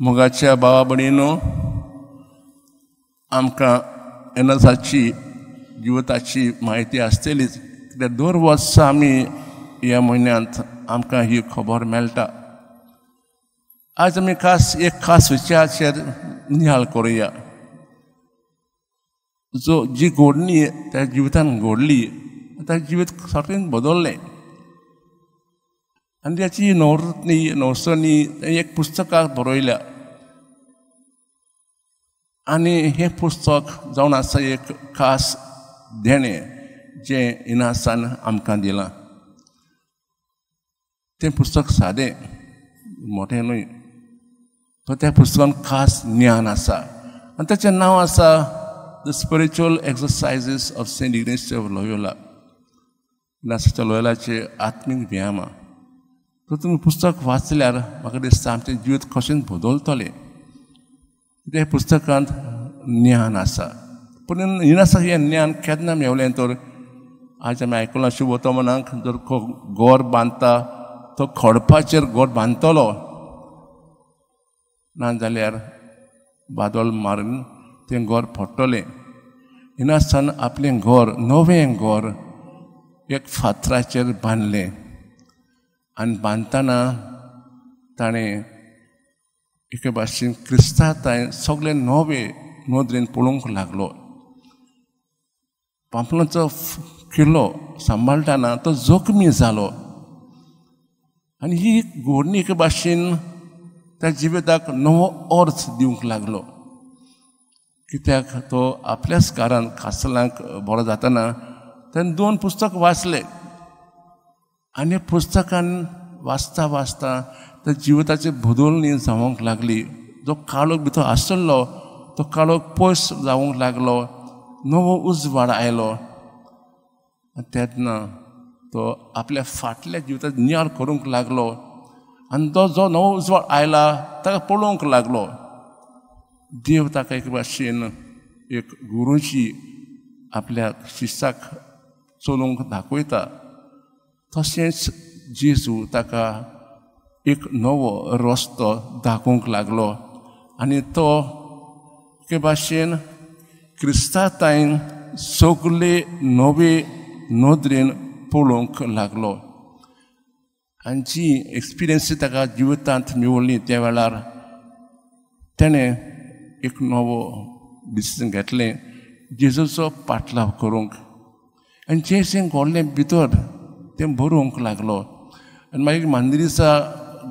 मोगाच्या भावा भयणीनो, आमकां एनसाची जिविताची म्हायती आसतलीच, कित्याक दर वर्सा आमी ह्या म्हयन्यांत आमकां ही खबर मेळटा. आज आमी खास एक खास विशयाचेर निहाळ करुया. जो जी घडणी त्या जिवितान घडली त्या जिवीत सारकें बदललें आनी त्याची नवरत्नी नवसनी एक पुस्तकाक बरयल्या आनी हें पुस्तक जावन आसा एक खास देणें जें इनासान आमकां दिलां. तें पुस्तक सादें मोठें न्हय, तर त्या पुस्तकान खास ज्ञान आसा आनी ताचें नांव आसा the spiritual exercises of Saint Ignatius of Loyola. इग्नासियाच्या लोयोलाचे आत्मीक व्यायामां. तर तुमी पुस्तक वाचल्यार म्हाका दिसता आमचें जिवीत कशें बदलतलें. त्या पुस्तकांत ज्ञान आसा, पूण इनासाक हें ज्ञान केन्ना मेवलें तर आज आमी आयकलां शुभतमनाक जर घर बांदता तो खडपाचेर घर बांदतलो, ना जाल्यार वादळ मारून तें घर पडटलें. इनासान आपलें घर नवें घर एक फातराचेर बांदलें आनी बांदतना ताणें एके भाशेन क्रिस्ता ताणें सगळे नवे नदरेन पळोवंक लागलो. पांपलाचो किल्लो सांबाळटना तो जखमी जालो आनी ही घडणी एके भाशेन त्या जिविताक नवो अर्थ दिवंक लागलो. कित्याक तो आपल्याच घरान कासलांक बरो जातना ताणें दोन पुस्तक वाचले आनी पुस्तकान वाचता वाचता त्या जिविताची बदलणी जावंक लागली. जो काळोख भितर आसलो तो काळोख पयस जावंक लागलो, नवो उजवाड आयलो. तेन्ना तो आपल्या फाटल्या जिविताचो नियाळ करूंक लागलो आनी तो जो नवो उजवाड आयला ताका पळोवंक लागलो. देव ताका एक भाशेन एक गुरुजी आपल्या शिश्याक चलोवंक दाखयता, तशेंच जेजू ताका एक नवो रस्तो दाखोवंक लागलो आनी तो एके भाशेन क्रिस्ता ताईन सगळे नवे नदरेन पळोवंक लागलो. आनी जी एक्सपिरियन्स ताका जिवितांत मेवली त्या वेळार तेणें एक नवो डिसिजन घेतलें जेजूचो पाटलाव करूंक आनी जें जें घडलें भितर तें बरोवंक लागलो. आनी मागीर मांद्रीसा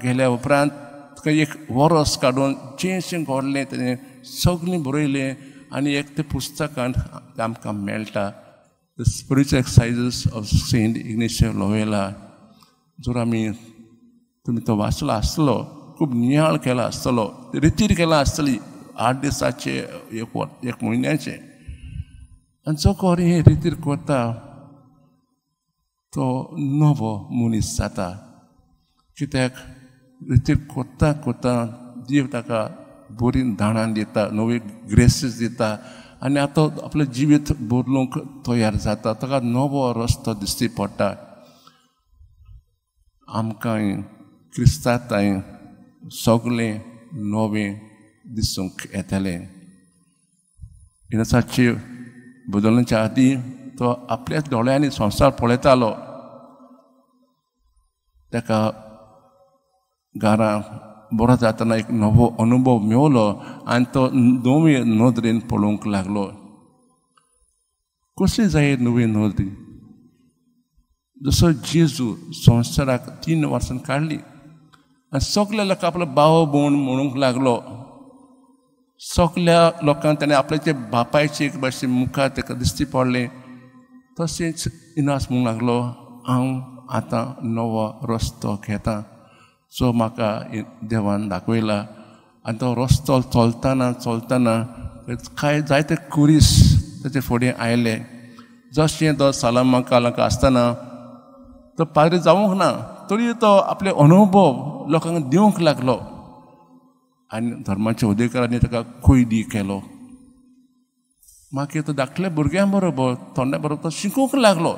गेल्या उपरांत ताका एक वरस काडून जें जें घडलें तेणें सगळें बरयलें आनी एक तें पुस्तकांत आमकां मेळटा the spiritual exercises of Saint Ignatius Loyola. जर आमी तुमी तो वाचलो आसतलो, खूब नियाळ केला आसतलो, रितीर केला आसतली 8 दिसाचे एक म्हयन्याचे. आनी जो कोण हे रितीर करता तो नवो मनीस जाता. कित्याक रितीर करता करता देव ताका बरी दाणां दिता, नवी ग्रेसीस दिता आनी आतां आपलें जिवीत बदलूंक तयार जाता, ताका नवो रस्तो दिश्टी पडटा. आमकां क्रिस्ता तांय सगळें नवें दिसूंक येतलें. इनासाची बदलण्याच्या आदीं तो आपल्याच दोळ्यांनी संवसार पळयतालो. ताका घरा बरो जातना एक नवो अनुभव मेवलो आनी तो नवे नदरेन पळोवंक लागलो. कसली जाय नवी नदरी? जसो जेजू संवसाराक 3 वर्सां काडली आनी सगल्या लोकांक आपलो भाव भयण म्हणूंक लागलो. सगल्या लोकांक ताणें आपल्याचे बापायचे एक भाशेन मुखार ताका दिश्टी पडलें. तशेंच इनास म्हणूंक लागलो, हांव आतां नवो रस्तो घेता जो म्हाका देवान दाखयला. आनी तो रस्तो चलतना चलतना कांय जायते कुरीस ताचे फुडें आयले. जशें तो सालामाकालाक आसतना तो पाद्री जावंक ना तरी तो आपले अनुभव लोकांक दिवंक लागलो आनी धर्माच्या अधिकारांनी ताका कैदी केलो. मागीर तो धाकल्या भुरग्यां बरोबर थोंड्या बरोबर तो शिकूंक लागलो.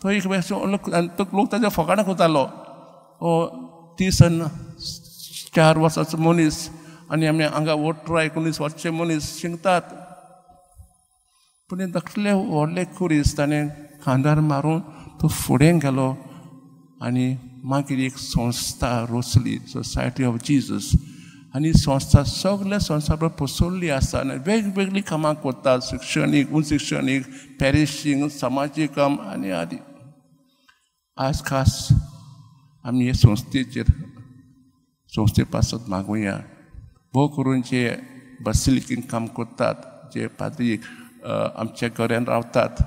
तो एक तो लोक ताच्या फकाणां करतालो, ओ 3 आनी 4 वर्सांचो मनीस आनी आमी हांगा 18, 19 वर्साचे मनीस शिंकतात. पूण धाकले व्हडले खुरीस ताणें खांदार मारून तो फुडें गेलो आनी मागीर एक संस्था रोसली, सोसायटी ऑफ जिजस. आनी संस्था सगल्या संवसारभर पसरली आसा आनी वेगवेगळीं कामां करतात, शिक्षणीक, उच्च शिक्षणीक, पॅरिशींग, समाजीक काम आनी आदी. आज खास आमी हे संस्थेचेर, संस्थे पासत मागुया. भोव करून जे बसिलिकीन काम करतात, जे पाद्री आमच्या घरान रावतात,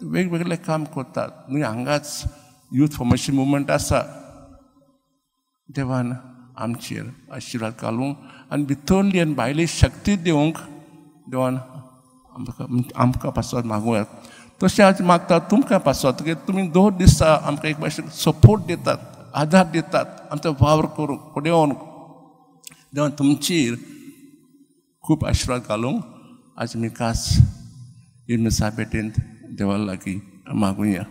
वेगवेगळे काम करतात. न्हय हांगाच यूथ फॉर्मेशन मुवमेंट आसा. देवान आमचेर आशिर्वाद घालूंक आनी भितरली आनी भायली शक्ती दिवंक देवान आमकां पासत मागुया. तशें आज मागता तुमकां पासत की तुमी दर दिसा आमकां एक भाशेन सपोर्ट दितात, आदार दितात आमचो वावर करूंक, फुडें वचूंक. देवान तुमचेर खूब आशिर्वाद घालूंक आज आमी खास ही मिसा भेटेंत देवा लागीं मागुया.